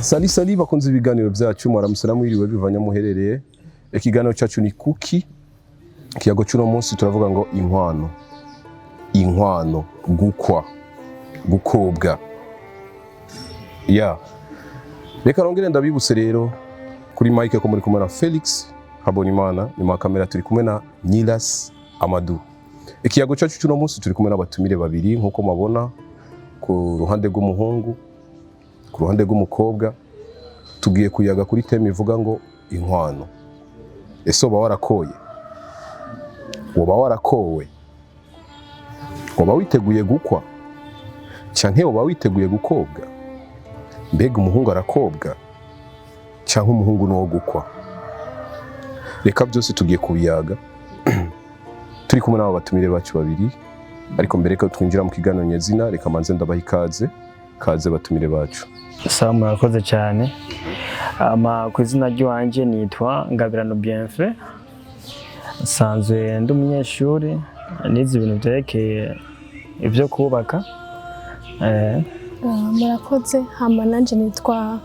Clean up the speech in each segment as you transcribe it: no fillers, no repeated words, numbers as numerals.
Salut salut bakunze ibiganiro byacu, mwaramutse namwiriwe bivanye muherereye. Ikiganiro cyacu ni Kuki. Ikiyago cy'uno munsi turavuga ngo inkwano, inkwano, gukwa, gukobwa ya. Reka nongere ndabibutse rero kuri mike ko muri kumwe na Felix Habonimana, nyuma ya kamera turi kumwe na Nilas Amadou. Ikiyago cyacu cy'uno munsi turi kumwe n'abatumire babiri nk'uko mabona, ku ruhande rw'umuhungu, ku ruhande rw'umukobwa. Tugiye kuyaga kuri thème ivuga ngo inkwano. Ese uba warakoye, uba warakowe, uba witeguye gukwa canke uba witeguye gukobwa? Mbega umuhungu arakobwa canke umuhungu ni uwo gukwa? Reka byose tugiye kubiyaga turi kumwe n'aba batumire bacu babiri. Ariko mbere ko twinjira mu kiganiro nyezina, reka manze ndabaha ikaze. Kaze batumire bacu. Sawa, murakoze cyane. Ama ku izina ry'iwanje nitwa Ngabirano Bienfait, nsanzwe ndi umunyeshuri, nize ibintu byerekeye ibyo kubaka. Murakoze. Hama nanje nitwa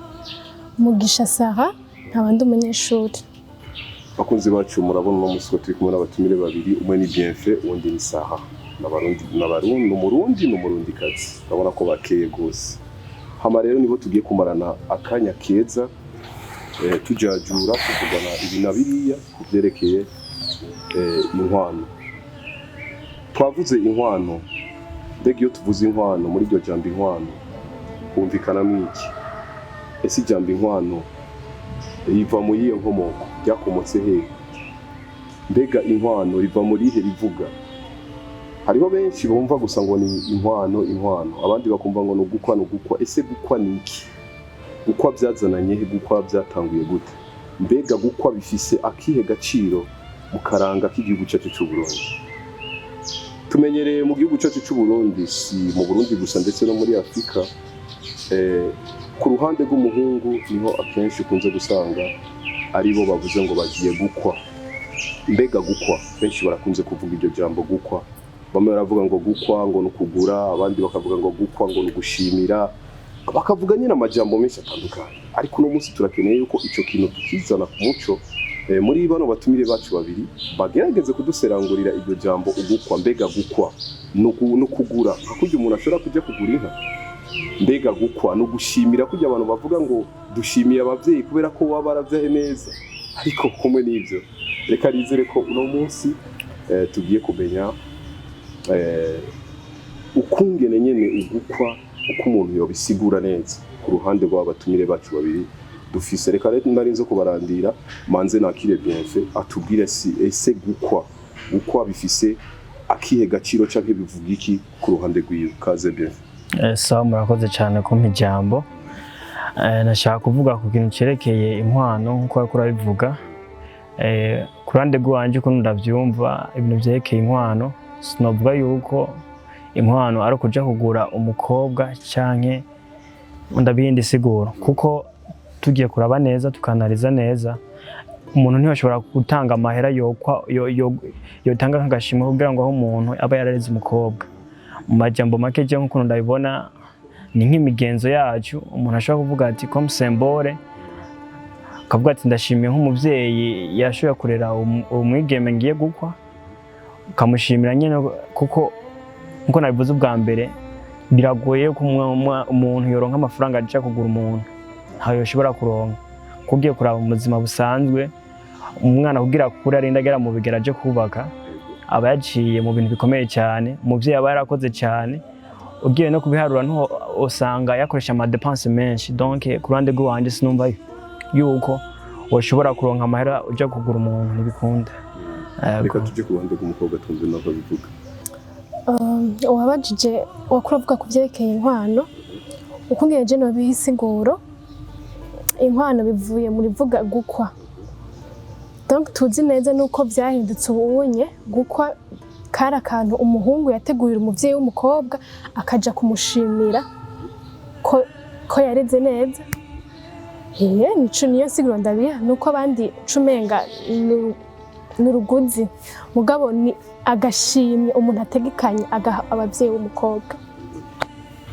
Mugisha Sarah, nkaba ndi umunyeshuri. Bakunzi bacu, murabona uno munsi ko turi kumwe n'abatumire babiri: umwe ni Bienfait, uwundi ni Sarah. N'abarundi, n'abarundi, n'umurundi n'umurundikazi. Urabona ko bakeye gose. Hama rero nibo tugiye kumarana akanya keza, tujajura, tuvugana ibi na biriya ku byerekeye inkwano. Twavuze inkwano. Mbega iyo tuvuze inkwano, muri iryo jambo inkwano humvikanamwo iki? Ese ijambo inkwano riva mu yiyo nkomoko, ryakomotse hehe? Mbega inkwano riva muri ihe rivuga? Hariho benshi bumva gusa ngo ni inkwano, inkwano, abandi bakumva ngo ni ugukwa, ni ugukwa. Ese gukwa ni iki? Gukwa byazananye he? Gukwa byatanguye gute? Mbega gukwa bifise akihe gaciro mu karanga k'igihugu cyacu cy'u Burundi? Tumenyereye mu gihugu cyacu cy'u Burundi, si mu Burundi gusa, ndetse no muri Afurika, ku ruhande rw'umuhungu niho akenshi ukunze gusanga aribo bavuze ngo bagiye gukwa. Mbega gukwa, benshi barakunze kuvuga iryo jambo gukwa. Bamwe baravuga ngo gukwa ngo ni ukugura, abandi bakavuga ngo gukwa ngo ni ugushimira, bakavuga nyine amajambo menshi atandukanye. Ariko uno munsi turakeneye yuko icyo kintu tukizana ku muco. Muri bano batumire bacu babiri bagerageze kuduserangurira iryo jambo ugukwa. Mbega gukwa ni ukugura nka kurya umuntu ashobora kujya kugura inka? Mbega gukwa ni ugushimira, kurya abantu bavuga ngo dushimiye ababyeyi kubera ko baba baravyaye neza? Ariko kumwe n'ibyo, reka nizere ko uno munsi tugiye kumenya ukungene nyene ugukwa, uko umuntu yobisigura neza ku ruhande rw'abatumire bacu babiri dufise. Reka rero nari nzo kubarandira, manze nakire Bienfait atubwire si ese gukwa bifise akihe gaciro canke bivuga iki ku ruhande rwiwe. Kaze Bienfait. Sawa, murakoze cyane kumpa ijambo. Nashaka kuvuga ku kintu cyerekeye inkwano nk'uko wariko urabivuga. Ku ruhande rw'iwanje ukuntu ndavyumva ibintu vyerekeye inkwano, sinovuga yuko inkwano ari ukuja kugura umukobwa canke ndabindi siguro, kuko tugiye kuraba neza, tukanariza neza, umuntu ntiyashobora gutanga amahera yokwa yotanga nk'agashimwe kugira ngo aho umuntu aba yarareze umukobwa. Mu majambo make, je nk'ukuntu ndabibona, ni nk'imigenzo yacu. Umuntu ashobora kuvuga ati comme symbole, akavuga ati ndashimiye nk'umuvyeyi yashoboye kurera umwigeme ngiye gukwa, ukamushimira nyene, kuko nkuko nabivuze ubwa mbere, biragoye ko umuntu yoronka amafaranga aja kugura umuntu. Ntayo yoshobora kuronka. Kuko ugiye kuraba mu buzima busanzwe, umwana kugira akure, arinde agera mu bigero aje kubaka, aba yaciye mu bintu bikomeye cyane. Umuvyeyi aba yarakoze cyane. Ugiye no kubiharura, nto usanga yakoresha ama dépenses menshi. Donc ku ruhande rw'iwanje sinumva yuko woshobora kuronka amahera uja kugura umuntu, ntibikunda. Reka tujye ku ruhande rw'umukobwa, twumve nako bivuga. Uwabajije wakuru avuga ku byerekeye inkwano, ukungene je nobiha insiguro, inkwano bivuye mu rivuga gukwa. Donc tuzi neza nuko vyahindutse ubunye gukwa. Kari akantu umuhungu yategurira umuvyeyi w'umukobwa, akaja kumushimira ko yareze neza. Nico niyo nsiguro ndabiha, nuko abandi cumenga ni uruguzi, mugabo ni agashimwe umuntu ategekanye agaha abavyeyi b'umukobwa.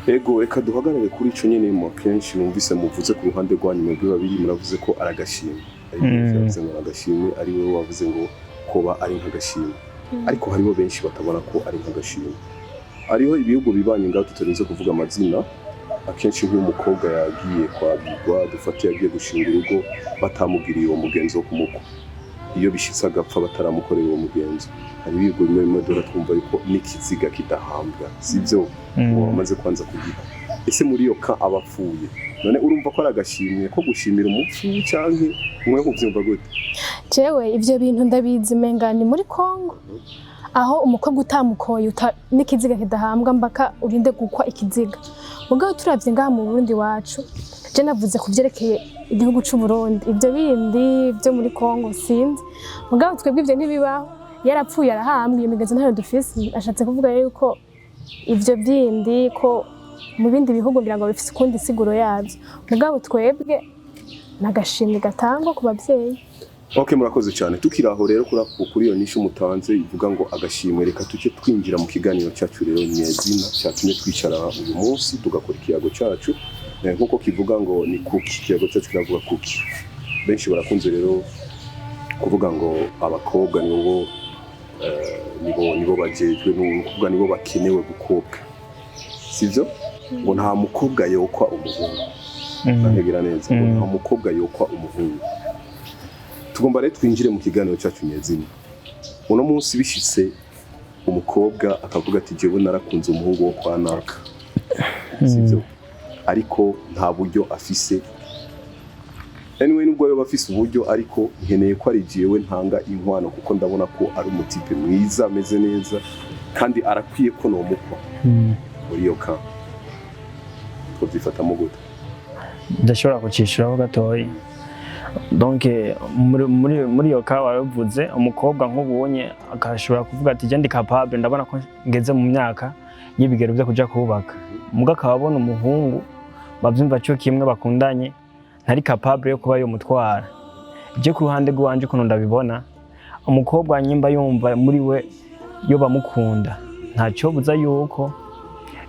Ego, reka duhagarare kuri ico nyene. Mu kenshi numvise muvuze ku ruhande rwanyu mwebwe babiri, muravuze ko ari agashimwe, ariko yavuze ngo ari agashimwe, ari wowe wavuze ngo koba ari nk'agashimwe, ariko hariho benshi batabona ko ari nk'agashimwe. Hariho ibihugu bibanye ngaho tutarinze kuvuga amazina, akenshi nk'iyo umukobwa yagiye kwabirwa, dufate yagiye gushinga urugo, batamugiriye uwo mugenzo wo kumukwa, iyo bishitse agapfa bataramukorera uwo mugenzo, hari ibihugu bimwe bimwe dore twumva yuko n'ikiziga kidahambwa, sibyo? Uwo wamaze kwanza kugikwa, ese muri iyo ka aba apfuye, none urumva ko ari agashimwe ko gushimira umupfu, canke mwe muvyumva gute? Jewe ivyo bintu ndabizi, menga ni muri Kongo, aho umukobwa utamukoye n'ikiziga kidahambwa mbaka urinde gukwa ikiziga. Mugabo turavye ngaha mu Burundi wacu, je navuze ku vyerekeye igihugu c'u Burundi, ivyo bindi vyo muri Kongo sinzi, mugabo twebwe ivyo ntibibaho. Yarapfuye arahambwa, iyo migenzo ntayo dufise. Ashatse kuvuga yuko ivyo bindi ko mu bindi bihugu ngira ngo bifise ukundi siguro yavyo, mugabo twebwe n'agashimwe gatangwa ku bavyeyi. Ok, murakoze cyane. Tukiri aho rero kuri iyo nishu mutanze ivuga ngo agashimwe, reka tujye twinjira mu kiganiro cyacu rero nyezina cyatumye twicara uyu munsi tugakora ikiyago cyacu. Nk'uko kivuga ngo ni kuki, ikiyago cyacu kiravuga kuki. Benshi barakunze rero kuvuga ngo abakobwa nibo nibo bajejwe, ni ukuvuga nibo bakenewe gukobwa, sivyo? Ngo nta mukobwa yokwa umuhungu. Ntantegera neza ngo nta mukobwa yokwa umuhungu. Tugomba rero twinjire mu kiganiro cyacu nyezina. Uno munsi bishitse umukobwa akavuga ati: "Jewe narakunze umuhungu wo kwa naka," sivyo? Ariko nta buryo afise. Anyway, nubwo yoba afise uburyo, ariko nkeneye ko ari jewe ntanga inkwano, kuko ndabona ko ari umutipe mwiza, ameze neza, kandi arakwiye ko nomukwa. Muri iyo ka twabyifatamo gute? Ndashobora kucishuraho gatoyi. Donc muri iyo ka warabivuze, umukobwa nk'ubunye akashobora kuvuga ati: "Je ndi capable, ndabona ko ngeze mu myaka y'ibigero byo kuja kubaka," muga akaba abona umuhungu bavyumva cyo kimwe, bakundanye, ntari capable yo kuba yomutwara. Je ku ruhande rw'iwanje ukuntu ndabibona, umukobwa nyimba yumva muri we yo bamukunda, ntacyo buza yuko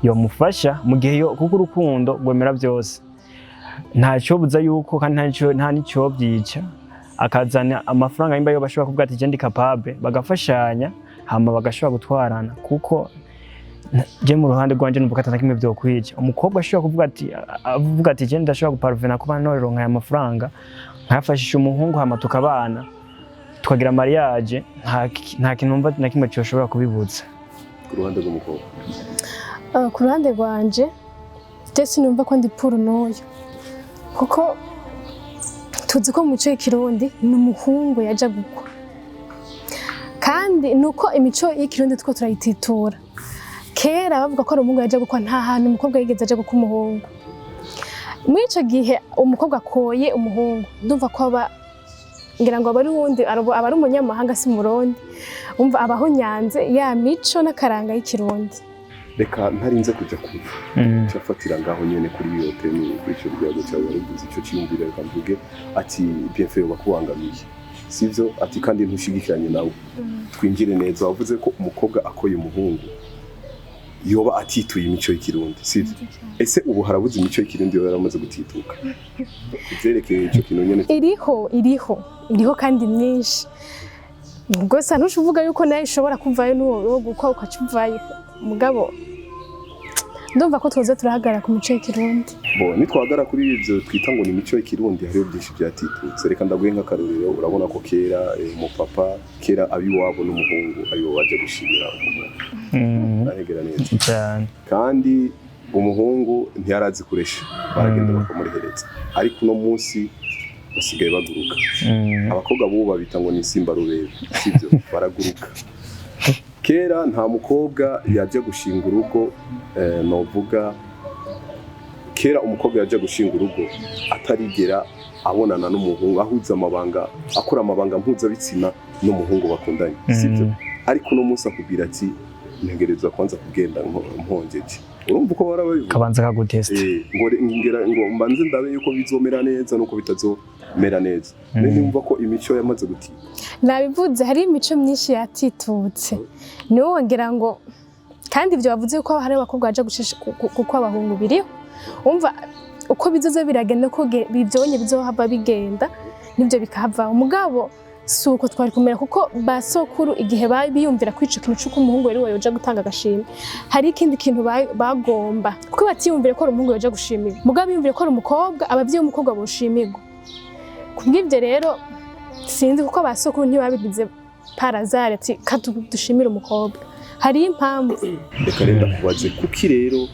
yomufasha mu gihe yo, kuko urukundo rwemera byose. Ntacyo buza yuko kandi nta n'icyo byica akazana amafaranga nimba yo bashobora kuvuga ati: "Je ndi capable," bagafashanya, hama bagashobora gutwarana, kuko je mu ruhande rwanje numva ko atana kimwe vyokwica. Umukobwa ashobora kuvuga ati, avuga ati: "Je ndashobora guparvena kuba noronka aya mafaranga, nkayafashisha umuhungu, hama tukabana, tukagira mariage," nta kintu numva na kimwe coshobora kubibuza. Ku ruhande rw'umukobwa? Ku ruhande rwanje, je sinumva ko ndi pour n'uyu, kuko tuzi ko mu mico y'ikirundi ni umuhungu yaja gukwa, kandi nuko imico y'ikirundi two turayititura. Kera bavuga ko ari umuhungu yaja gukwa, nta hantu umukobwa yigeze aja gukwa umuhungu. Muri ico gihe umukobwa akoye umuhungu, ndumva ko aba ngira ngo aba ari uwundi, aba ari umunyamahanga, si umurundi. Umva abaho nyanze ya mico n'akaranga y'ikirundi. Reka ntarinze kujya kure, cyafatira ngaho nyene kuri iyo thème, kuri ico byago cyawe waruvuze, ico cyiyumvira. Reka mvuge ati Bienfait yoba akubangamiye, sivyo? Ati kandi ntushigikiranye nawe. Twinjire neza. Wavuze ko umukobwa akoye umuhungu yoba atituye imico y'ikirundi, sivyo? Ese ubu harabuze imico y'ikirundi yoba yaramaze gutituka kuvyerekeye ico kintu nyene? Iriho, iriho, iriho kandi myinshi. Gusa ntushuvuga yuko nayo ishobora kuvayo n'uwo wo gukwa ukaca uvayo, mugabo ndumva ko twoza turahagarara ku mico y'ikirundi. Bo nitwagara kuri ivyo twita ngo ni imico y'ikirundi, hariho byinshi byatitutse. Reka ndaguhe nk'akarorero. Urabona ko kera umupapa, kera abiwabo n'umuhungu aribo baje gushimira umuhungu. Ntaregera neza? Cyane. Kandi umuhungu ntiyarazi kuresha, baragenda bakamurehereza, ariko uno munsi basigaye baguruka. Abakobwa bubu babita ngo ni simba rubebe, sibyo? Baraguruka. Kera nta mukobwa yajya gushinga urugo, novuga kera umukobwa yajya gushinga urugo atarigera abonana n'umuhungu, ahuza amabanga, akora amabanga mpuzabitsina n'umuhungu bakundanye, sibyo? Ariko uno munsi akubwira ati ntegerezwa kwanza kugenda mpongeje. Urumva uko bahora babivuga? Kabanza kagutesta. Ngo ngo mbanze ndabe yuko bizomera neza nuko bitazomera neza. None nimva ko imico yamaze gutika? Nabivuze, hari imico myinshi yatitutse, niwo wongera ngo kandi ibyo bavuze ko hari abakobwa baja gushisha kuko abahungu biriho. Umva uko bizoza biragenda, uko bivyonye bizohava bigenda nibyo bikahava. Umugabo si uko twari kumera, kuko ba sokuru igihe biyumvira kwica ikintu c'uko umuhungu yari yoja gutanga agashimwe, hari ikindi kintu bagomba, kuko batiyumvire ko ari umuhungu yoja gushimirwa, mugabo biyumvire ko ari umukobwa, abavyeyi b'umukobwa boshimirwa. Kubw'ibyo rero sinzi, kuko ba sokuru ntibabigize par hasard ati dushimire umukobwa, hari impamvu. Reka rero ndakubaze, kuki rero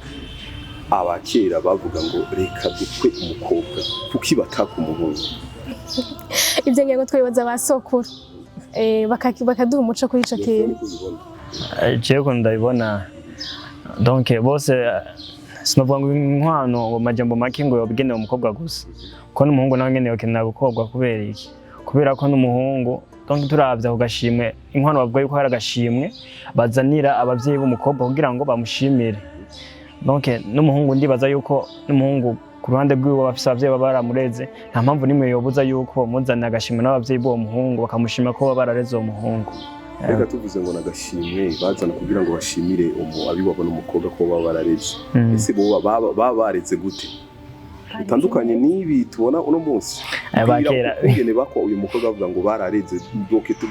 abakera bavuga ngo reka dukwe umukobwa, kuki bataka umuhungu? Ibyo ngira ngo twibaza ba sokuru, bakaduha umuco kuri ico kintu. Jewe ukuntu ndabibona, donc bose, sinovuga ngo inkwano ngo majambo make ngo yobigenewe umukobwa gusa, kuko n'umuhungu nawe nyene yokenera gukobwa. Kubera iki? Kubera ko n'umuhungu, donc turavye ako gashimwe, inkwano bavuga yuko hari agashimwe bazanira abavyeyi b'umukobwa kugira ngo bamushimire. Donc n'umuhungu, ndibaza yuko n'umuhungu ku ruhande rwiwe bafise abavyeyi baba baramureze, nta mpamvu n'imwe yobuza yuko bamuzanira agashimwe n'abavyeyi b'uwo muhungu bakamushima ko baba barareze uwo muhungu. Reka tuvuze ngo nagashimwe bazana kugira ngo bashimire abiwabo n'umukobwa ko baba barareze. Ese bo baba bareze gute bitandukanye n'ibi tubona uno munsi? Ba kera ukungene bakwa uyu mukobwa bavuga ngo barareze,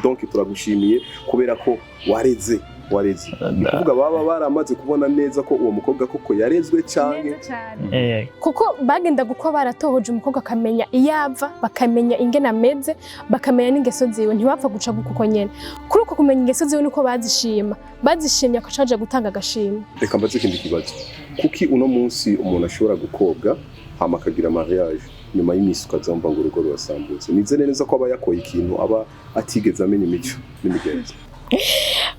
donc turagushimiye kubera ko wareze. Wareze, ni kuvuga baba baramaze kubona neza ko uwo mukobwa koko yarezwe canke Neza cane. Kuko bagenda gukwa baratohoje umukobwa, akamenya iyo ava, bakamenya ingene ameze, bakamenya n'ingeso ziwe. Ntibapfa guca kuko nyene kuri uko kumenya ingeso ziwe niko bazishima, bazishimye akaca baja gutanga agashimwe. Reka mbaze ikindi kibazo: kuki uno munsi umuntu ashobora gukobwa hama akagira mariage, nyuma y'iminsi ukazumva ngo urugo rurasambutse? Nizere neza ko aba yakoye ikintu aba atigeze amenya imico n'imigenzo.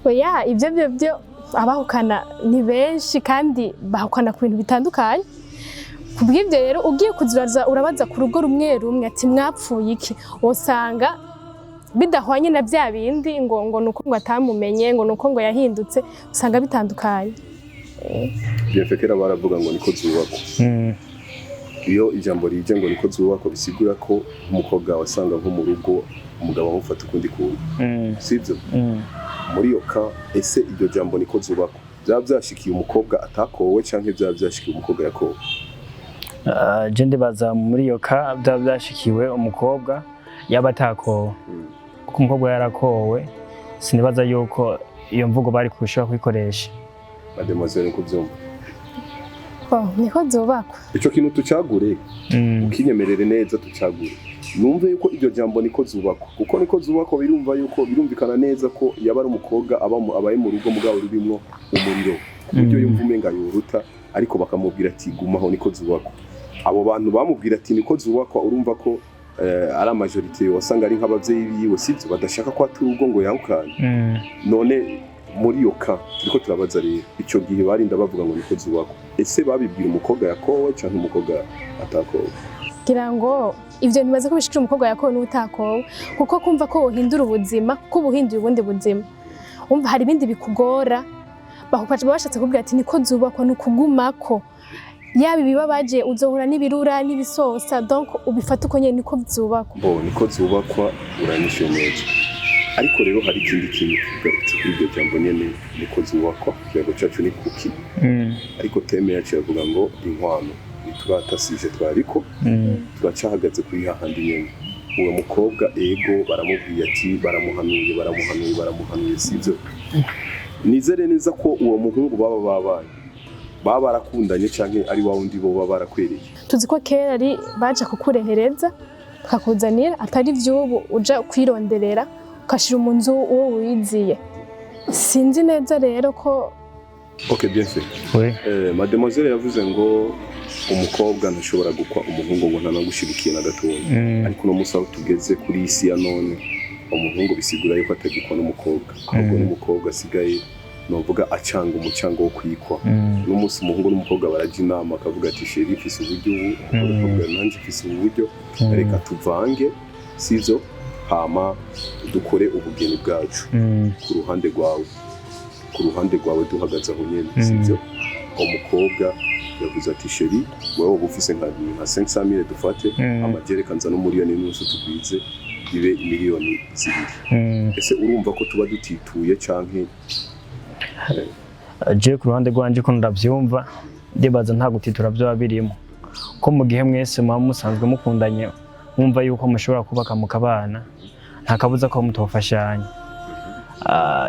Oya, ibyo byo abahukana ni benshi kandi bahukana ku bintu bitandukanye. Ku bw'ibyo rero ugiye kuzuraza urabaza ku rugo rumwe rumwe ati mwapfuye iki, usanga bidahwanye na bya bindi ngo nuko ngo atamumenye, ngo nuko ngo yahindutse, usanga bitandukanye. Bienfait, kera baravuga ngo niko zubakwa. Iyo ijambo rije ngo niko zubakwa, bisigura ko umukobwa wasanga nko mu rugo umugabo amufata ukundi kuntu, sibyo? Muri iyo ka, ese iryo jambo niko zubakwa byaba byashikiye umukobwa atakowe canke byaba byashikiye umukobwa yakowe? Ah, je ndibaza muri iyo ka byaba byashikiwe umukobwa yaba atakowe, kuko umukobwa yarakowe sinibaza yuko iyo mvugo bari kushobora kuyikoresha. Mademoiselle, niko byumva? Oh, niko zubakwa. Ico kintu tucagure, ukinyemerere neza tucagure, numve yuko iryo jambo niko zubakwa, kuko niko zubakwa birumva yuko birumvikana neza ko yaba ari umukobwa abaye mu rugo mugabo rurimwo umuriro ku buryo yumva umenga yoruta, ariko bakamubwira ati gumaho niko zubakwa. Abo bantu bamubwira ati niko zubakwa, urumva ko ari majorité wasanga ari nk'abavyeyi biwe, sivyo, badashaka ko ata urugo ngo yahukane. None muri iyo ka turiko turabaza rero, ico gihe barinda bavuga ngo niko zubakwa, ese babibwira umukobwa yakowe canke umukobwa atakowe? Kugira ngo ivyo ntibaze ko bishikira umukobwa yakowe n'utakowe, kuko kumva ko wohindura ubuzima, ko uba uhinduye ubundi buzima, umva hari ibindi bikugora. Baba bashatse kubwira ati niko zubakwa ni ukugumako, yaba ibibabaje uzohura n'ibirura n'ibisosa, donc ubifata uko nyene, niko zubakwa. Bo niko zubakwa, uranyishuye neza. Ariko rero hari ikindi kintu tugarutse kuri iryo jambo nyene niko zubakwa. Ikiyago cacu ni kuki, ariko thème yacu iravuga ngo inkwano. Ntituratasije, twariko turacahagaze kuri hahandi nyene. Uwo mukobwa, ego, baramubwiye ati baramuhanuye, baramuhanuye, baramuhanuye, sivyo? Nizere neza ko uwo muhungu baba babaye, baba barakundanye canke ari wa wundi bo baba barakwereye. Tuzi ko kera ari baja kukurehereza bakakuzanira, atari ivy'ubu uja kwironderera ukashira mu nzu uwo wiziye. Sinzi neza rero ko Ok, bien fait. Oui. Mademoiselle yavuze ngo umukobwa ntashobora gukwa umuhungu ngo ntanagushigikiye na gatoya. Ariko uno munsi aho tugeze kuri iyi si ya none, umuhungu bisigura yuko atagikwa n'umukobwa, ahubwo n'umukobwa asigaye novuga acanga umucango wo kwikwa. Uno munsi umuhungu n'umukobwa barajya inama, akavuga ati chéri, mfise uburyo ubu, umukobwa akavuga nanjye mfise ubu buryo, reka tuvange, sivyo? Hama dukore ubugeni bwacu. Ku ruhande rwawe duhagaze aho nyene, sivyo? Umukobwa yavuze ati: "Chéri, wewe uba ufise nka 500,000 dufate, amagere kanza n'umuriyoni n'unusu, tugwize bibe 2 miliyoni." Ese urumva ko tuba dutituye canke? Je ku ruhande rwanje ko ndavyumva, ndibaza nta gutitura vyoba birimo, ko mu gihe mwese muba musanzwe mukundanye, mwumva yuko mushobora kubaka mukabana, nta kabuza ko mutofashanya.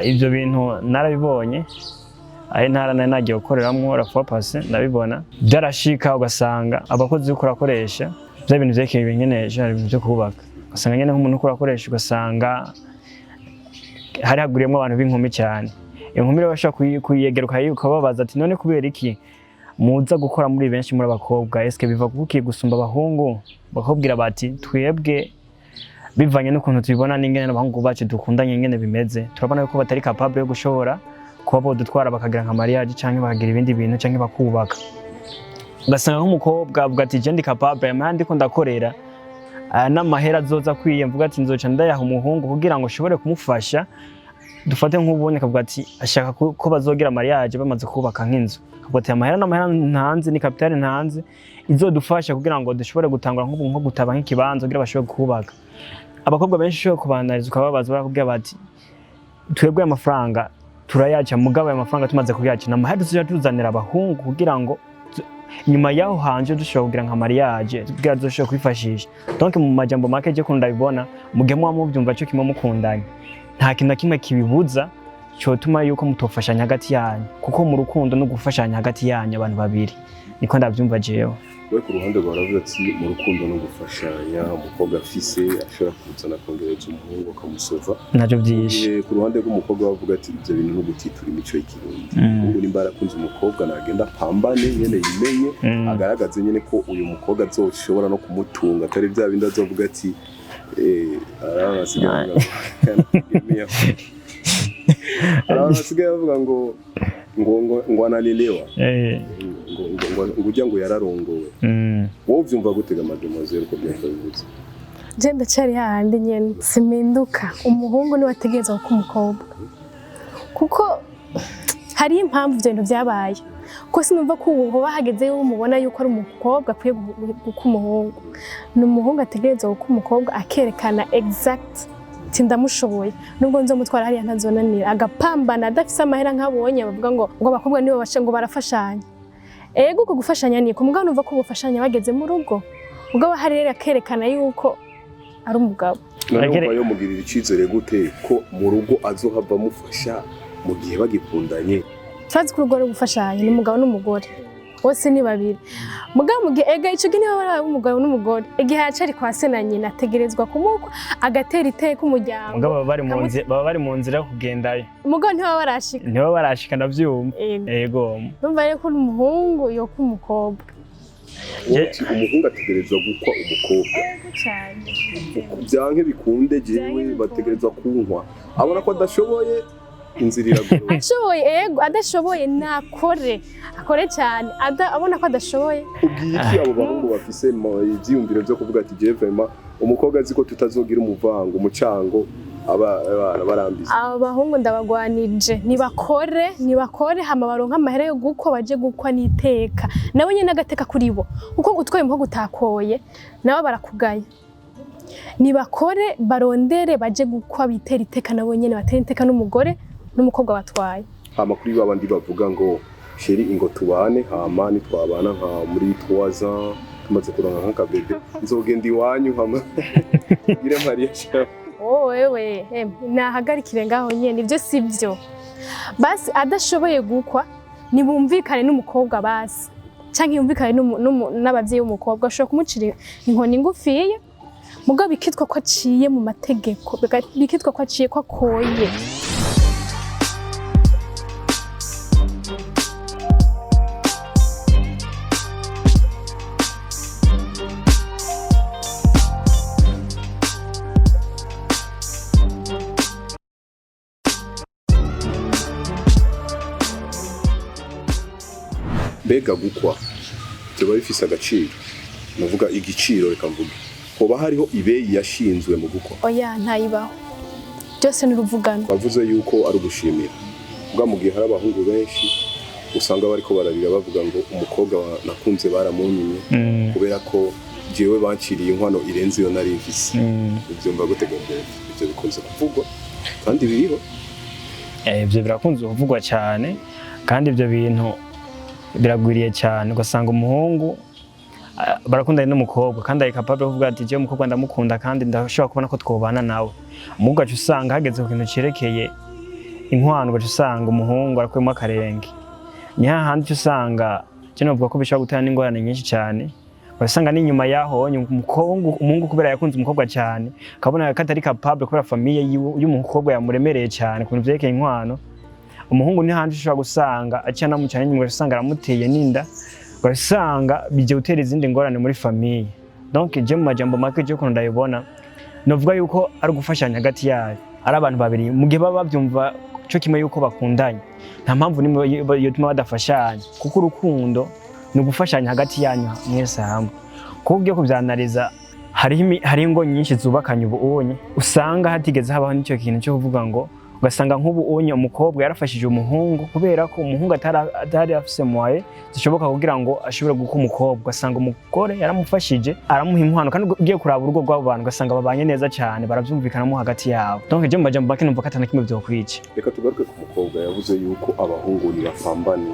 Ivyo bintu narabibonye aho ntara nari nagiye gukoreramwo la fois passée, ndabibona byarashika ugasanga abakozi uriko urakoresha vya bintu vyerekeye ibintu nyene ibintu vyo kubaka, ugasanga nyene nk'umuntu uriko urakoresha, ugasanga hari haguriyemwo abantu b'inkumi cyane. Inkumi rero bashobora kuyegera ukababaza ati: "None kubera iki muza gukora muri benshi muri abakobwa? Eske biva kuki gusumba abahungu?" Bakubwira bati: "Twebwe bivanye n'ukuntu tubibona n'ingene n'abahungu bacu dukundanye ingene bimeze, turabona yuko batari capable yo gushobora kuba bodutwara bakagira nka mariage canke bakagira ibindi bintu canke bakubaka." Ugasanga nk'umukobwa avuga ati: "Je ndi capable, aya mahera ndiko ndakorera, aya n'amahera azoza akwiye." Mvuga ati: "Nzoca ndayaha umuhungu kugira ngo nshobore kumufasha." Dufate nk'ubonye akavuga ati ashaka ko bazogira mariage bamaze kubaka nk'inzu, akavuga ati: "Amahera n'amahera ntanze ni capital ntanze izodufasha kugira ngo dushobore gutangura nk'ubu nko gutaba nk'ikibanza kugira bashobore kubaka." Abakobwa benshi ushobora kubanariza ukababaza, barakubwira bati: "Twebwe aya mafaranga turayaca, mugabo aya mafaranga tumaze kuyaca ni amahera tuzoja tuzanira abahungu kugira ngo nyuma y'aho hanje dushobora kugira nka mariage, kugira dushobore kwifashisha." Donc mu majambo make, je kuntu ndabibona, mu gihe muba mubyumva cyo kimwe mukundanye, nta kintu na kimwe kibibuza cyotuma yuko mutofashanya hagati yanyu, kuko mu rukundo no gufashanya hagati yanyu abantu babiri, niko ndabyumva jewe. We ku ruhande rwawe uravuga ati mu rukundo no gufashanya, umukobwa afise ashobora kuzana akongereza umuhungu akamusova. Navyo byishe. Ku ruhande rw'umukobwa bavuga ati ibyo bintu no gutitura imico y'Ikirundi. Umuhungu nimba yarakunze umukobwa, nagenda apambane nyene, yimenye, agaragaze nyene ko uyu mukobwa azoshobora no kumutunga, atari bya bindi azovuga ati hari abantu basigaye bavuga ngo analelewa, ngo ujya ngo yararongowe. Wowe uvyumva gutega, mademoiselle, uko byakabivuze? Je ndacari hahandi nyene, simpinduka. Umuhungu niwe ategereza kuko umukobwa, kuko hariyo impamvu ivyo bintu vyabaye, ko sinumva ko ubu hoba hageze yuko mubona yuko ari umukobwa akwiye guka umuhungu. Ni umuhungu ategereza guka umukobwa, akerekana exact ati: "Ndamushoboye, nubwo nzomutwara hariya ntazonanira." Agapambana adafise amahera. Nk'abonye bavuga ngo abakobwa nibo basha ngo barafashanya. Ego, uko gufashanya niko, mugabo numva ko bufashanya bageze mu rugo, mugabo hari rero akerekana yuko ari umugabo. None Agere- wumva yomugirira icizere gute ko mu rugo azohava amufasha mu gihe bagikundanye? Turazi ko urugo ari gufashanya, ni umugabo n'umugore, bose ni babiri. Mugabo mu gihe ega ico gihe niba bari umugabo n'umugore, igihe yacari kwa se na nyina, ategerezwa kumukwa, agatera iteka umuryango. Mugabo baba bari mu nzira yo kugendayo. Mugabo ntibaba barashika. Ntibaba barashika, ndavyumva. Ego. Ego. Numva rero ko umuhungu yoka umukobwa. Wowe uti umuhungu ategerezwa gukwa umukobwa. Cyane. Byanke bikunde, jewe Vyanke bikunde. bategerezwa kunkwa, abona ko adashoboye, inzira iragorora. Ashoboye ego, adashoboye nakore, akore cyane. Abona ko adashoboye. Ubwiye iki abo bahungu bafise ivyiyumviro vyo kuvuga ati: "Jewe vraiment umukobwa azi ko tutazogira umuvango umucango aba abana barambise"? Abo bahungu ndabagwanije, nibakore, nibakore, hama baronke amahera yo gukwa, baje gukwa n'iteka nabo nyene, agateka kuri bo, kuko utwaye umuhungu utakoye nabo barakugaya. Nibakore, barondere, baje gukwa, bitera iteka nabo nyene, batera iteka n'umugore n'umukobwa batwaye. Hama kuri babandi bavuga ngo: "Chéri, ingo tubane, hama nitwabana nka muri 3 ans, tumaze kuronka nk'akabebe, nzogenda iwanyu hama ngire mariage." Oh, wewe nahagarikire ngaho nyene, ibyo si byo. Basi adashoboye gukwa, nibumvikane n'umukobwa basi, canke yumvikane n'abavyeyi b'umukobwa, ashobora kumucira inkoni ngufiya, mugabo bikitwa ko aciye mu mategeko, bikitwa ko aciye, ko akoye. Mbega gukwa byaba bifise agaciro, navuga igiciro, reka mvuge Hoba hariho ibeyi yashinzwe mu gukwa? Oya, ntayibaho, byose ni uruvugano. Bavuze yuko ari ugushimira bwa mu gihe hari abahungu benshi usanga bariko bararira bavuga ngo umukobwa nakunze baramunyimye kubera ko jewe banciriye inkwano irenze iyo nari mfise. Uvyumva gute, Gabriel? Ivyo bikunze kuvugwa kandi biriho. Ivyo birakunze kuvugwa cyane, kandi ibyo bintu biragwiriye cyane. Ugasanga umuhungu barakundanye n'umukobwa, kandi ari capable yo kuvuga ati: "Jewe umukobwa ndamukunda kandi ndashobora kubona ko twobana nawe." Umuhungu aca usanga hageze ku kintu cerekeye inkwano, ugaca usanga umuhungu arakuyemo akarenge. Ni hahandi uca usanga je novuga ko bishobora gutera n'ingorane nyinshi cyane. Ugasanga n'inyuma yaho umuhungu kubera yakunze umukobwa cyane, akabona ko atari capable kubera famille y'umukobwa yamuremereye cyane ku bintu vyerekeye inkwano. Umuhungu ni handi ushobora gusanga aciye anamucana inyuma, ugasanga aramuteye n'inda, ugasanga bijya gutera izindi ngorane muri famille. Donc je mu majambo make, je ukuntu ndabibona, novuga yuko ari ugufashanya hagati yayo, ari abantu babiri. Mu gihe baba babyumva cyo kimwe yuko bakundanye, nta mpamvu nimwe yotuma badafashanya, kuko urukundo ni ugufashanya hagati yanyu mwese hamwe. Kuko ugiye kubyanariza, hariho ingo nyinshi zubakanye ubu unye usanga hatigeze habaho n'icyo kintu cyo kuvuga ngo, ugasanga nk'ubu unye umukobwa yarafashije umuhungu kubera ko umuhungu atari afise moyens zishoboka kugira ngo ashobore guka umukobwa, ugasanga umugore yaramufashije, aramuha inkwano. Kandi ugiye kuraba urugo rw'abo bantu, ugasanga babanye neza cyane, barabyumvikanamo hagati yabo. Donc je mu majambo make numva ko atana kimwe vyokwica. Reka tugaruke ku mukobwa yavuze yuko abahungu ntibapambane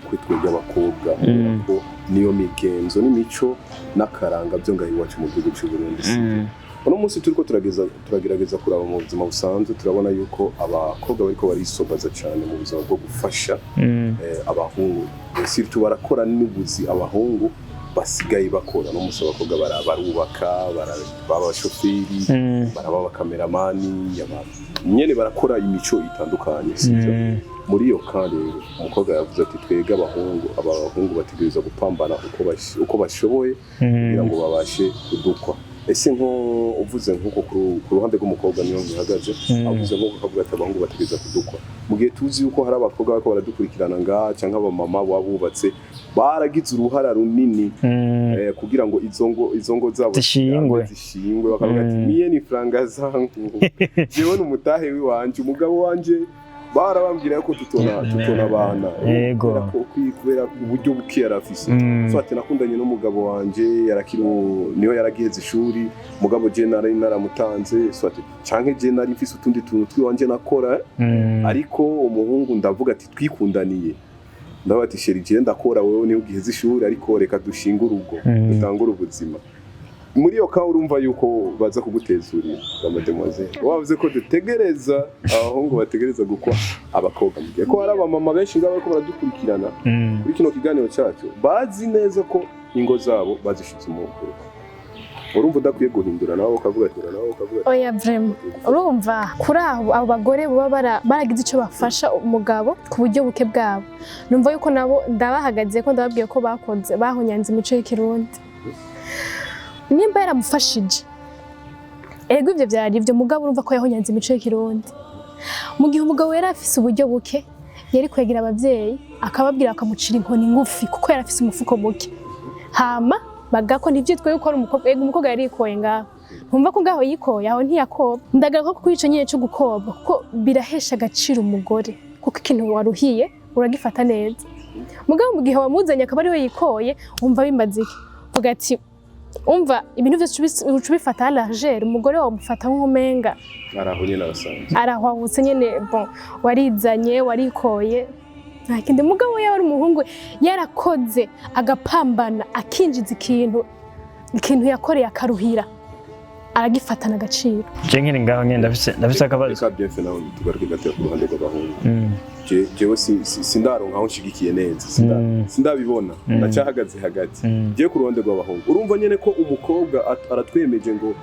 kuri twebwe abakobwa, kubera ko niyo migenzo n'imico n'akaranga byo ngaho iwacu mu gihugu cy'u Burundi, sibyo? Uno munsi turiko turagerageza kuraba mu buzima busanzwe, turabona yuko abakobwa bariko barisobaza cyane mu buzima bwo gufasha abahungu. Surtout barakora n'ubuzi abahungu basigaye bakora. No munsi abakobwa barubaka, baba abashoferi, baraba abakameramani, nyene barakora imico itandukanye, sibyo? Muri iyo ka rero umukobwa yavuze ati: "Twebwe abahungu, aba bahungu bategerezwa gupambana uko bashoboye kugira ngo babashe kudukwa." Ese nko uvuze nk'uko ku ruhande rw'umukobwa niyo bihagaze, avuze nk'uko akavuga ati abahungu bategereza kudukwa, mu gihe tuzi yuko hari abakobwa bariko baradukurikirana ngaha canke abamama baba bubatse baragize uruhara runini kugira ngo izo ngo zabo zishingwe. Zishingwe, bakavuga ati: "Miye ni franga zangu, jewe n'umutahe w'iwanje, umugabo wanje barabambwira ko tutona abana kubera uburyo buke yari afise." So ati: "Nakundanye n'umugabo wanje yarakiri niyo yaragiheza ishuri, mugabo je nari naramutanze." So ati canke je nari mfise utundi tuntu twiwanje nakora, ariko umuhungu ndavuga ati twikundaniye, ndavuga ati: "Chéri, je ndakora, wewe niyo ugiheza ishuri, ariko reka dushinge urugo, dutangure ubuzima." Muri iyo ka urumva yuko baza kugutezurira, mademoiselle, wavuze ko dutegereza abahungu bategereza gukwa abakobwa, mu gihe ko hari abamama benshi ngabo bariko baradukurikirana kuri kino kiganiro cyacu bazi neza ko ingo zabo bazishize mu rugo. Urumva udakwiye guhindura nawe ukavuga ati Oya, vraiment, urumva kuri abo bagore baba baragize icyo bafasha umugabo ku buryo buke bwabo, numva yuko nabo ndabahagaze ko ndababwiye ko bakoze bahonyanze imico y'ikirundi. Nimba yaramufashije, ego, ibyo byari ibyo, mugabo urumva ko yahonyanze imico y'ikirundi. Mu gihe umugabo yari afise uburyo buke, yari kwegera ababyeyi akababwira, bakamucira inkoni ngufi kuko yari afise umufuko muke, hama bagako ntivyitwe yuko ari umukobwa. Ego, umukobwa yarikoye ngaho, ntumva ko ngaho yikoye, aho ntiyakobwa. Ndagaruka ko kuri ico nyene co gukobwa, kuko birahesha agaciro umugore, kuko ikintu waruhiye uragifata neza. Mugabo mu gihe wamuzanye akaba ariwe yikoye, wumva bimaze iki? Vuga ati umva, ibintu vyose uca ubifata à la légère, umugore wawe umufata nk'umenga araho nyine arasanzwe. Arahwahutse nyene. Bon, warizanye, warikoye, nta kindi. Mugabo yaba ari umuhungu yarakoze agapambana, akinjiza ikintu yakoreye akaruhira, aragifatana agaciro. Je nkiri ngaho nyene ndafise akabazo. Reka Bienfait nawe tugaruke gato ku ruhande rw'abahungu. Jewe sindaronka aho nshigikiye neza, sindabibona, ndacyahagaze hagati. Jewe ku ruhande rw'abahungu, urumva nyene ko umukobwa aratwemeje ngo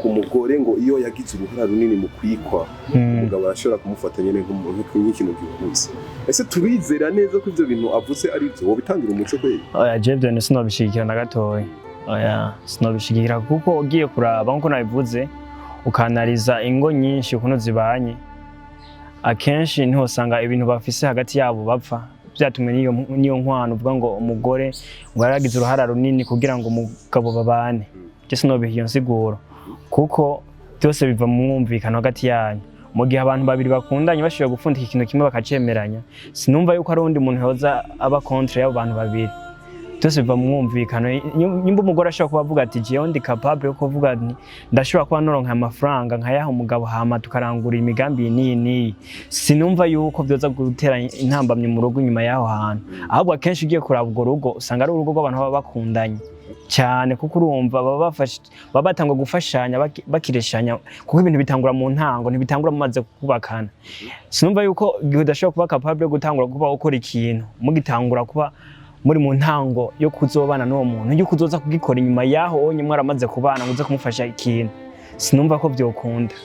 umugore ngo iyo yagize uruhara runini mu kwikwa, umugabo arashobora kumufata nyene nk'ikintu gihuse. Ese turizera neza ko ivyo bintu avuze ari byo? Wobitangira umuco kweli? Oya, je ibyo bintu sinobishigikira na gatoya. Oya, sinobishigikira, kuko ugiye kuraba nkuko nabivuze, ukanariza ingo nyinshi ukuntu zibanye, akenshi ntihosanga ibintu bafise hagati yabo bapfa byatumwe n'iyo nkwano uvuga ngo umugore ngo yaragize uruhara runini kugira ngo umugabo babane. Je sinobiha iyo nsiguro, kuko byose biva mu mwumvikano hagati yanyu. Mu gihe abantu babiri bakundanye bashoboye gupfundika ikintu kimwe bakacemeranya, sinumva yuko hari uwundi muntu yoza aba contre y'abo bantu babiri. Byose biva mu mwumvikano. Nyimba umugore ashobora kuba avuga ati: "Jewe ndi capable yo kuvuga nti ndashobora kuba noronka amafaranga nkayaha umugabo, hama tukarangura imigambi iyi n'iyi n'iyi," sinumva yuko byoza gutera intambamyi mu rugo inyuma y'aho hantu. Ahubwo akenshi ugiye kuraba urwo rugo, usanga ari urugo rw'abantu baba bakundanye cyane, kuko urumva baba bafashe, baba batangwa gufashanya bakireshanya, kuko ibintu bitangura mu ntango, ntibitangura mumaze kubakana. Sinumva yuko igihe udashobora kuba capable yo gutangura kuba ukora ikintu mugitangura kuba muri mu ntango yo kuzobana n'uwo muntu, yuko uzoza kugikora inyuma y'aho onye mwaramaze kubana ngo uze kumufasha ikintu, sinumva ko byokunda.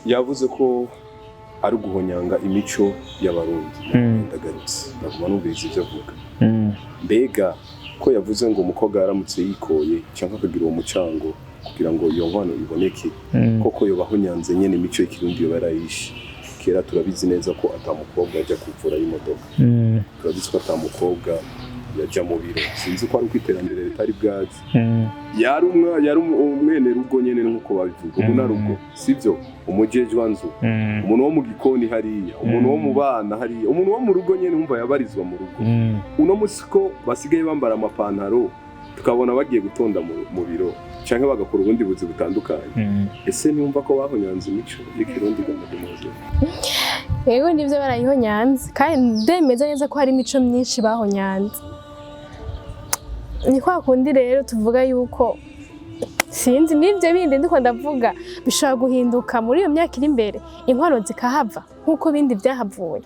Yavuze ko ari uguhonyanga imico y'Abarundi. Ndagarutse, ndaguma numviriza ibyo avuga. Mbega ko yavuze ngo umukobwa yaramutse yikoye cyangwa akagira uwo mucango kugira ngo iyo nkwano iboneke, koko yoba ahonyanze nyene imico y'Ikirundi yoba yarayishe kera? Turabizi neza ko ata mukobwa ajya kuvura y'imodoka. Turabizi ko ata mukobwa yaja mu biro. Sinzi ko ari uko iterambere ritari bwazi. Yari umwenerugo nyene nk'uko babivuga, umunarugo, sivyo? Umujejwanzu, umuntu wo mu gikoni hariya, umuntu wo mu bana hariya, umuntu wo mu rugo nyene, wumva yabarizwa mu rugo. Uno musi ko basigaye bambara amapantaro, tukabona bagiye gutonda mu biro canke bagakora ubundi buzi butandukanye, ese ntiyumva ko bahonyanze imico y'Ikirundi ga mademoiselle? Yego, nibyo, barayihonyanze, kandi ndemeza neza ko hari imico myinshi bahonyanze. Ni kwa kundi rero tuvuga yuko sinzi n'ibyo bindi ndiko ndavuga bishobora guhinduka muri iyo myaka iri imbere, inkwano zikahava nk'uko bindi byahavuye.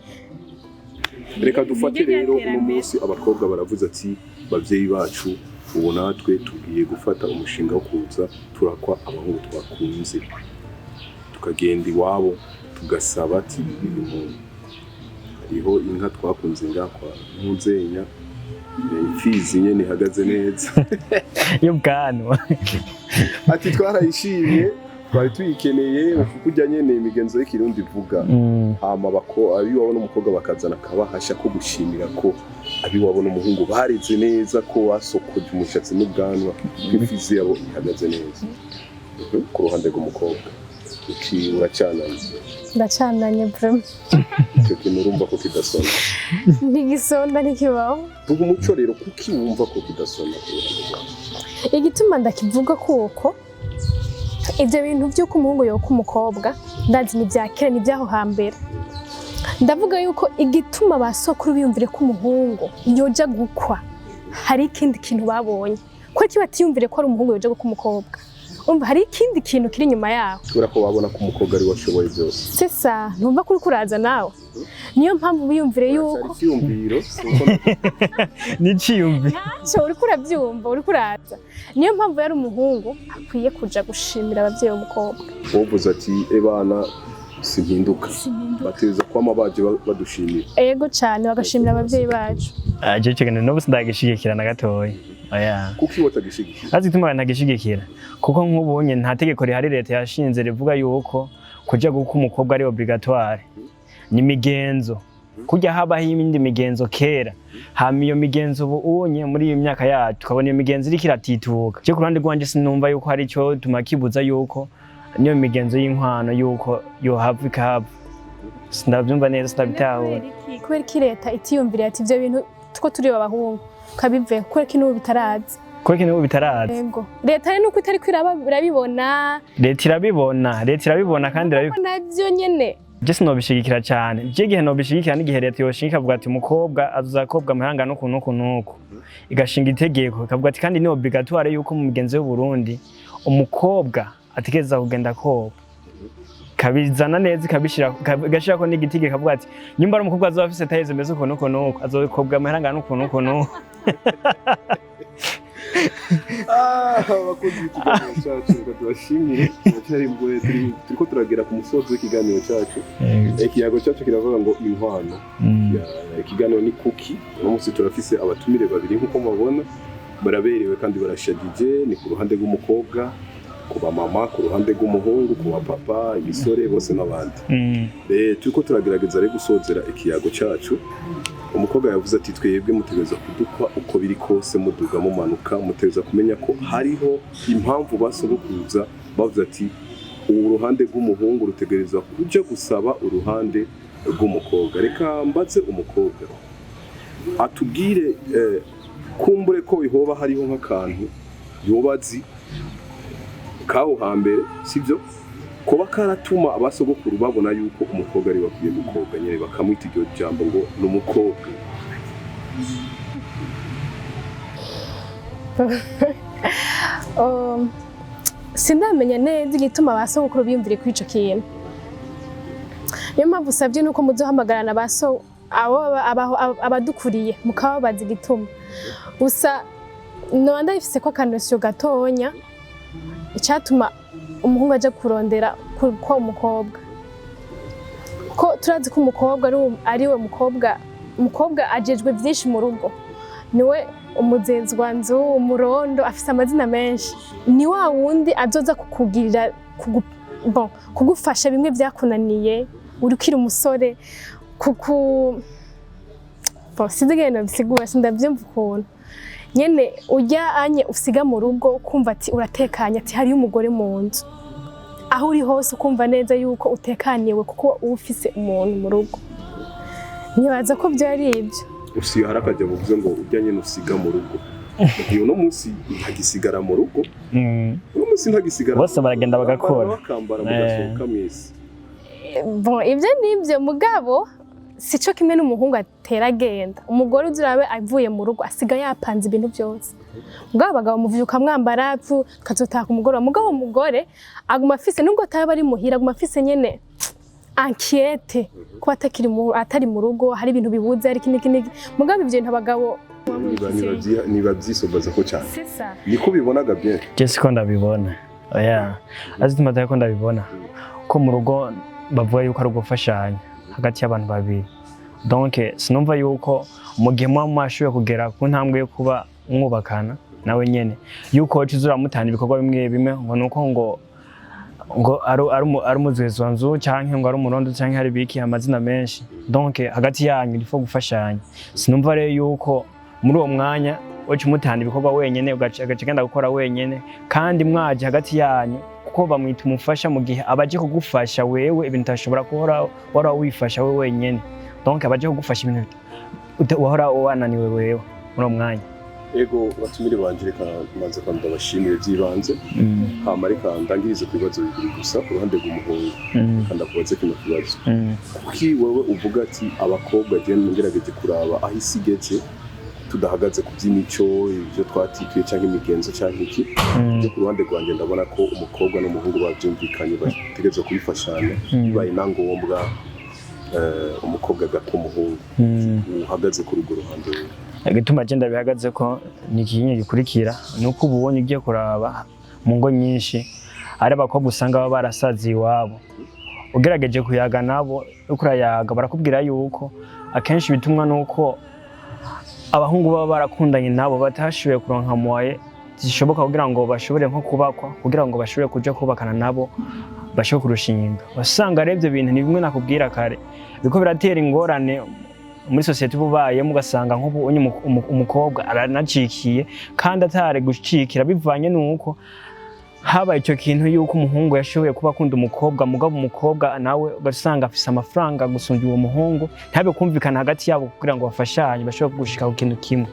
Reka dufate Niryo rero uno terambere. munsi abakobwa baravuze ati: "Bavyeyi bacu, ubu natwe tugiye gufata umushinga wo kuza turakwa abahungu twakunze, tukagenda iwabo tugasaba ati uyu muntu hariho inka twakunze ngakwa ntunzenya imfizi nyene ihagaze neza y'ubwanwa." Ati: "Twarayishimye, twari tuyikeneye kurya nyene imigenzo y'Ikirundi ivuga." Hama bako abiwabo n'umukobwa bakazana akabahasha ko gushimira ko abiwabo n'umuhungu bareze neza, ko basokoje umushatsi n'ubwanwa, ko imfizi yabo ihagaze neza. Ku ruhande rw'umukobwa uki uracananye? Ndacananye vraiment. Icyo kintu urumva ko kidasona? Ntigisonda, ntikibaho. Vuga umuco rero, kuki wumva ko kidasona ku ruhande rwawe? Igituma ndakivuga kuko ibyo bintu by'uko umuhungu yoka umukobwa, ndazi ni ibya kera, ni iby'aho hambere. Ndavuga yuko igituma ba sokuru biyumvire ko umuhungu yoja gukwa, hari ikindi kintu babonye. Ko iki batiyumvire ko ari umuhungu yoja gukwa umukobwa? Umva, hari ikindi kintu kiri inyuma yaho. Kubera ko babona ko umukobwa ari we ashoboye byose. C'est ça, ntumva ko uriko uraza nawe? Niyo mpamvu biyumvire yuko Cyari icyiyumviro, si uko. N'iciyumvi. Ntacyo, uriko urabyumva, uriko uraza. Niyo mpamvu yari umuhungu akwiye kuja gushimira abavyeyi b'umukobwa. Wovuze ati: "Ebana, simpinduka, bateza kwama baje badushimira." Ego cane, bagashimira abavyeyi bacu. Je ico kintu n'ubu sindagishigikira na gatoya, oya. Kuko iwe atagishigikiye? Azi igituma ntagishigikira, kuko nk'ubunye nta tegeko rihari leta yashinze rivuga yuko kuja gukwa umukobwa ari obligatoire. Ni imigenzo kurya habaho iyindi migenzo kera, hama iyo migenzo ubu unye muri iyi myaka yacu tukabona iyo migenzo iriko iratituka. Je ku ruhande rwanje sinumva yuko hari ico tuma kibuza yuko niyo migenzo y'inkwano yuko yohava ikahava. Sindavyumva neza, sindabitahura. Kubera ko leta itiyumviriye ati ibyo bintu two turi abahungu kabiveho? Kubera ko n'ubu bitaraza? Kubera ko n'ubu bitaraza? Yego, leta rero nuko itari irabibona. Leta irabibona, leta irabibona kandi irabibona. Ko nabyo nyene. Je sinobishigikira cyane. Je igihe nobishigikira n'igihe leta yoshinga ikavuga ati umukobwa azakobwa amahanga nuku nuku nuku, igashinga itegeko ikavuga ati kandi ni obligatoire yuko mu migenzo y'u Burundi umukobwa ategereza kugenda koga, ikabizana neza, ikabishira, igashirako n'igiti, ikavuga ati nyumba ari umukobwa azoba afise taille zimeze uku nuku nuku, azokobwa amahanga nuku nuku nuku. Abakozi b'ikiganiro cyacu, reka tubashimire. Turacyari turiko turagera ku musozi w'ikiganiro cyacu. Ikiyago cyacu kiravuga ngo inkwano. Ikiganiro ni kuki. Uno munsi turafise abatumire babiri nk'uko mubabona, baraberewe kandi barashagije. Ni ku ruhande rw'umukobwa, ku bamama, ku ruhande rw'umuhungu, ku bapapa, imisore bose n'abandi. Turiko turagerageza rero gusozera ikiyago cyacu. Umukobwa yavuze ati: "Twebwe mutegereza kudukwa uko biri kose, muduga mumanuka, mutegereza kumenya ko hariho impamvu basogokuruza bavuze ati ubu ruhande rw'umuhungu rutegereza kuja gusaba uruhande rw'umukobwa." Reka mbaze umukobwa atubwire, kumbure ko hoba hariho nk'akantu yoba azi kaho hambere, sibyo, kuba karatuma abasogokuru babona yuko umukobwa ari bakwiye gukobwa nyine, bakamwita iryo jambo ngo ni umukobwa. Sindamenya neza igituma ba sogokuru biyumvire kuri ico kintu. Niyo mpamvu usabye nuko muzohamagarana ba so abo abadukuriye mukababaza igituma. Gusa noba ndabifise ko akanosyo gatonya icatuma umuhungu aja kurondera kwa umukobwa, ko turazi ko umukobwa ari we mukobwa, umukobwa ajejwe vyinshi mu rugo, niwe umuzezwanzu, umurondo, afise amazina menshi, ni wa wundi azoza kukugirira bon, kugufasha bimwe vyakunaniye uri ukiri umusore, kuku bon, sinzi ingene nobisigura, sindavyumva ukuntu nyene urya anye usiga mu rugo kumva ati uratekanye, ati hariyo umugore mu nzu, aho uri hose ukumva neza yuko utekaniwe kuko uba ufise umuntu mu rugo. Ntibaza ko vyari ibyo. Usiga hari akajya buvuze ngo urya nyine usiga mu rugo, uyu no munsi ntagisigara mu rugo. Uno munsi ntagisigara. Bose baragenda bagakora. Bakambara mugasohoka mwese. Bon, ibyo nibyo, mugabo sico kimwe n'umuhungu atera agenda. Umugore uzi urabe avuye mu rugo asiga yapanze ibintu byose. Mugabo abagabo muvyuka mwambara pfu tukazotaha ku mugoroba. Mugabo umugore aguma afise, nubwo ataba ari muhira, aguma afise nyene inquiétude kuba atakiri mu, atari mu rugo, hari ibintu bibuze, hari iki n'iki n'iki. Mugabo ivyo bintu abagabo Niba byisobaza ko cyane. C'est ça. Niko bibonaga bien. Je siko ndabibona, oya, azi tumata ko ndabibona ko mu rugo bavuga yuko ari ugufashanya hagati y'abantu babiri. Donc sinumva yuko mu gihe muba mwashoboye kugera ku ntambwe yo kuba mwubakana nawe nyene, yuko woca uza uramutana ibikorwa bimwe bimwe ngo nuko ngo ari umuzezwanzu canke ngo ari umurondo canke hari biki, amazina menshi. Donc hagati yanyu il faut gufashanya. Sinumva rero yuko muri uwo mwanya woca umutana ibikorwa wenyene, ugaca agenda gukora wenyene kandi mwaje hagati yanyu, kuko bamwita umufasha mu gihe abaje kugufasha wewe ibintu utashobora kuhora wara wifasha wewe wenyene. Donc abaje kugufasha ibintu wahora wananiwe wewe muri uwo mwanya. Ego, batumire banje, reka manze kwa ndabashimire by'ibanze, hama reka ndangirize ku bibazo bibiri gusa ku ruhande rw'umuhungu. Reka ndakubaze kino kibazo: kuki wewe uvuga ati abakobwa, je ngerageje kuraba aho isi igeze, tudahagaze ku by'imico, ibyo twatikiye cyangwa imigenzo cyangwa iki, byo ku ruhande rwanjye ndabona ko umukobwa n'umuhungu babyumvikanye bategerezwa kubifashanya, bibaye na ngombwa umukobwa agata umuhungu. Uhagaze kuri urwo ruhande wewe? Igituma je ndabihagaze ko ni ikinyi gikurikira, ni uko ubu ubonye ugiye kuraba mu ngo nyinshi ari abakobwa usanga baba barasaziye iwabo. Ugerageje kuyaga nabo, uriko urayaga barakubwira yuko akenshi bitumwa nuko abahungu baba barakundanye nabo batashoboye kuronka moyens zishoboka kugira ngo bashobore nko kubakwa, kugira ngo bashobore kuja kubakana nabo, bashobore kurushinga. Wasanga rero ivyo bintu ni bimwe nakubwira kare biriko biratera ingorane muri sosiyete uba ubayemo, ugasanga nk'ubu unye umukobwa aranacikiye kandi atari gucikira, bivanye n'uko habaye icyo kintu yuko umuhungu yashoboye kuba akunda umukobwa, mugabo umukobwa nawe ugasanga afise amafaranga gusumbya uwo muhungu, ntihabe kumvikana hagati yabo kugira ngo bafashanye bashobore gushika ku kintu kimwe.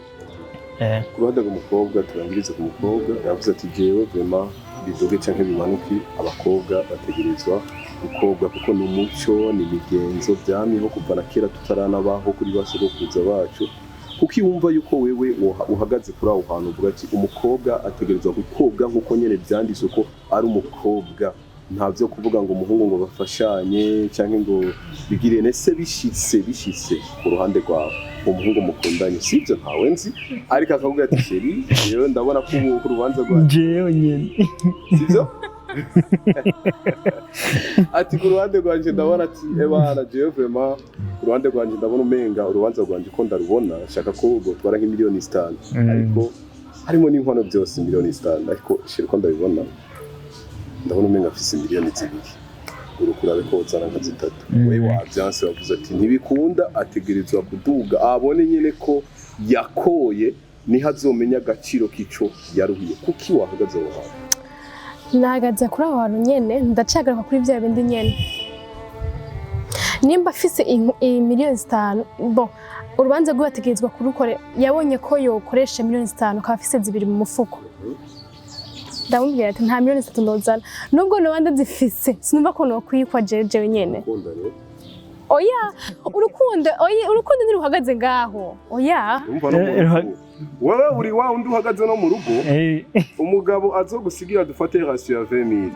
Ku ruhande rw'umukobwa, turangirize ku mukobwa, yavuze ati: "Jewe vraiment biduge canke bimanuke, abakobwa bategerezwa gukobwa kuko ni umuco, ni imigenzo vyamyeho kuva na kera tutaranabaho kuri ba sogokuruza bacu." Kuko iyo wumva yuko wewe uhagaze kuri aho hantu uvuga ati umukobwa ategerezwa gukobwa nk'uko nyene vyanditswe ko ari umukobwa, nta vyo kuvuga ngo umuhungu ngo bafashanye canke ngo bigire nese, bishitse ku ruhande rwawe umuhungu mukundanye, sibyo, ntawe nzi, ariko akavuga ati: "Chéri, rero ndabona ko ubu urubanza rwawe" Jewe nyene. Sibyo, ati: "Ku ruhande rwanje ndabona ati ebana, jewe vraiment ku ruhande rwanje ndabona umenga urubanza rwanje ko ndarubona shaka ko rwotwara nk'imiliyoni 5, ariko harimo n'inkono byose miliyoni 5, ariko chéri ko ndabibona ndabona umenga afise miliyoni 2." Urukurabe ko uzana nka zitatu. We wavyanse, wavuze ati ntibikunda, ategerezwa kuduga abone nyene ko yakoye, niho azomenya agaciro k'ico yaruhiye. Kuki wahagaze aho hantu? Nahagaze kuri aho hantu nyene, ndacagaruka kuri vya bindi nyene. Nimba afise 5 miliyoni, bon, urubanza rwiwe ategerezwa kurukore. Yabonye ko yokoresha 5 miliyoni, akaba afise 2 mu mufuko, ndamubwira ati nta 3 miliyoni ndozana, nubwo noba ndazifise, sinumva ko nokwikwa jewe nyene. Ukunda rero? Oya, urukundo, oya, urukundo ntiruhagaze ngaho, oya. Urumva no mu rugo, wewe uri wa undi uhagaze no mu rugo. Umugabo azogusigira, dufate ration ya 20,000,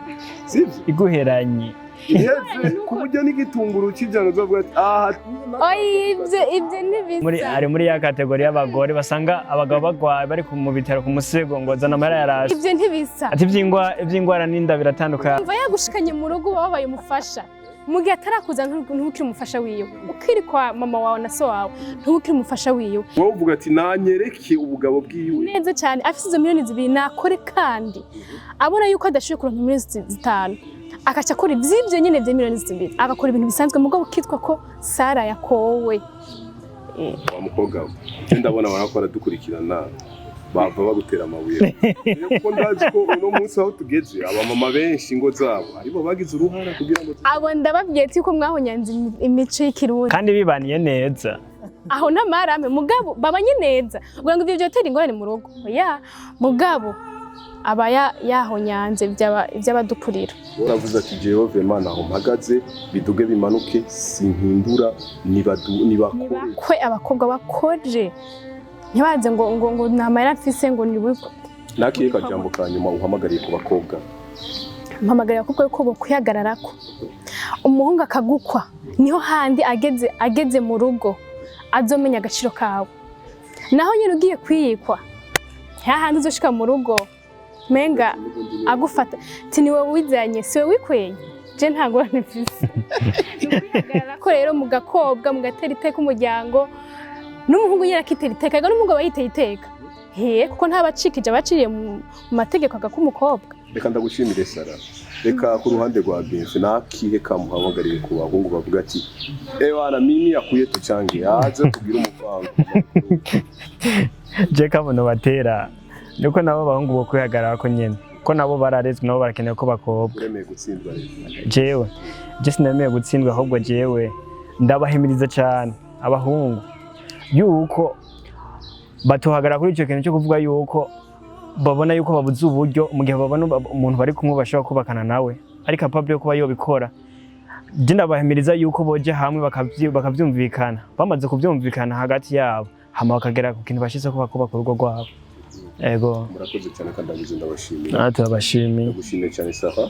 sivyo? Iguheranye. Iheze ku buryo n'igitunguru cy'ijana uzovuga ati aha. Oya, ibyo Muri ntibisa. Ari muri ya catégorie y'abagore basanga abagabo bagwaye bari mu bitaro ku musego ngo zana amahera yarashe. Ibyo ntibisa. Ati ivy'ingwara n'inda biratandukanye. Umva, yagushikanye mu rugo uba wabaye umufasha. Mu gihe atarakuza ntubukiri umufasha wiwe, ukiri kwa mama wawe na so wawe ntubukiri umufasha wiwe. Wowe uvuga ati nanyereke ubugabo bwiwe. Neza cyane. Afite izo 2 miliyoni nakore, kandi abona yuko adashoboye kuronka 5 miliyoni, akaca akora ivy'ivyo nyene vya 2 miliyoni, agakora ibintu bisanzwe, mugabo ukitwa ko Sara yakowe. Wa mukobwa we, je ndabona barako baradukurikirana bava bagutera amabuye, kuko ndazi ko uno munsi aho tugeze abamama benshi ingo zabo aribo bagize uruhara kugira ngo Abo ndababwiye ati ko mwahonyanze imico y'ikirundi. Kandi bibaniye neza. Aho n'amarame, mugabo babanye neza, ugira ngo ivyo vyotera ingorane mu rugo? Oya, mugabo aba yahonyanze ivy'abadukurira. Uravuze ati jewe vraiment naho mpagaze, biduge bimanuke simpindura, nibadu nibakore. Nibakwe, abakobwa bakore, ntibaze ngo nta mahera mfise ngo ni Nakiye kajambo ka nyuma uhamagariye ku bakobwa? Mpamagarira abakobwa yuko bokwihagararako. Umuhungu akagukwa niho handi ageze mu rugo azomenya agaciro kawe. Naho nyine ugiye kwiyikwa, hahandi uzoshika mu rugo menga agufata ti ni wowe wizanye, si wowe wikweye, je nta ngorane mfise. Ni ukwihagararako rero mugakobwa, mugatera iteka umuryango, n'umuhungu nyine akitera iteka. Ega n'umuhungu aba yiteye iteka he, kuko ntabacikije, abaciriye mu mategeko agaka umukobwa. Reka ndagushimire, Sara. Reka ku ruhande rwa Benfe, nakihe kamuhamagariye ku bahungu bavuga ati ewana mimi akwiye tucange aze tugire umupango? Je kabuno batera niko nabo abahungu bo kwihagarara ko nyene, ko nabo bararezwe, nabo barakeneye ko bakobwa. Uremeye gutsindwa rero? Jewe je sinemeye gutsindwa, ahubwo jewe ndabahimiriza cyane abahungu yuko batohagarara kuri icyo kintu cyo kuvuga yuko babona yuko babuze uburyo mu gihe babona umuntu bari kumwe bashobora kubakana nawe ari capable yo kuba yobikora. Je ndabahimiriza yuko boja hamwe bakavyumvikana, bamaze kuvyumvikana hagati yabo, hama bakagera ku kintu bashitse ko bakubaka urugo rwabo. Ego. Murakoze cyane kandi ndabizi ndabashimira. Natwe turabashimiye. Ndagushimiye cyane, Sara.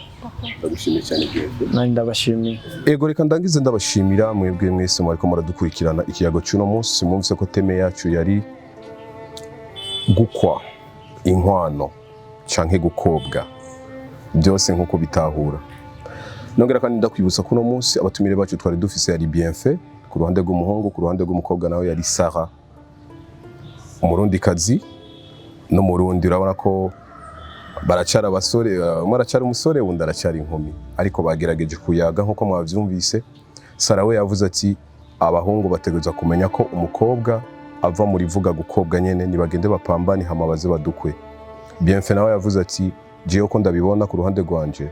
Ndagushimiye cyane, Benfe. Nanjye ndabashimiye. Ego, reka ndangize ndabashimira mwebwe mwese mwariko muradukurikirana ikiyago cy'uno munsi. Mwumvise ko thème yacu yari gukwa, inkwano canke gukobwa, byose nk'uko bitahura. Nongera kandi ndakwibutsa ko uno munsi abatumire bacu twari dufise yari Bienfait ku ruhande rw'umuhungu, ku ruhande rw'umukobwa nawe yari Sara, umurundikazi n'umurundi. Urabona ko baracara abasore, umwe aracara umusore, undi aracara inkumi, ariko bagerageje kuyaga nk'uko mwavyumvise. Sara we yavuze ati abahungu bategerezwa kumenya ko umukobwa ava muri vuga gukobwa nyene, nibagende bapambane hama baze badukwe. Bienfait nawe yavuze ati jewe ko ndabibona ku ruhande rwanje,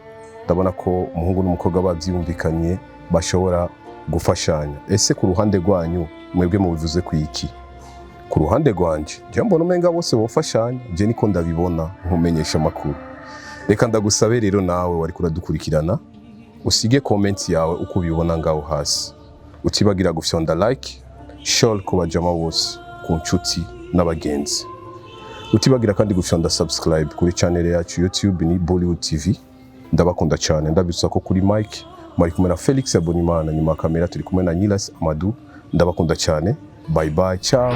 ndabona ko umuhungu n'umukobwa bavyumvikanye bashobora gufashanya. Ese ku ruhande rwanyu mwebwe mubivuze ku iki? Ku ruhande rwanje je mbona umenga bose bofashanya, je niko ndabibona nkumenyesha amakuru. Reka ndagusabe rero nawe wari kuradukurikirana usige comment yawe uko ubibona ngaho hasi, utibagira gufyonda like, share ku bajama bose, ku nshuti n'abagenzi, utibagira kandi gufyonda subscribe kuri channel yacu YouTube ni Bollywood TV. Ndabakunda cyane. Ndabibutsa ko kuri mic mwari kumwe na Felix Abonimana, nyuma ya kamera turi kumwe na Nilas Amadou. Ndabakunda cyane. Bye bye, ciao.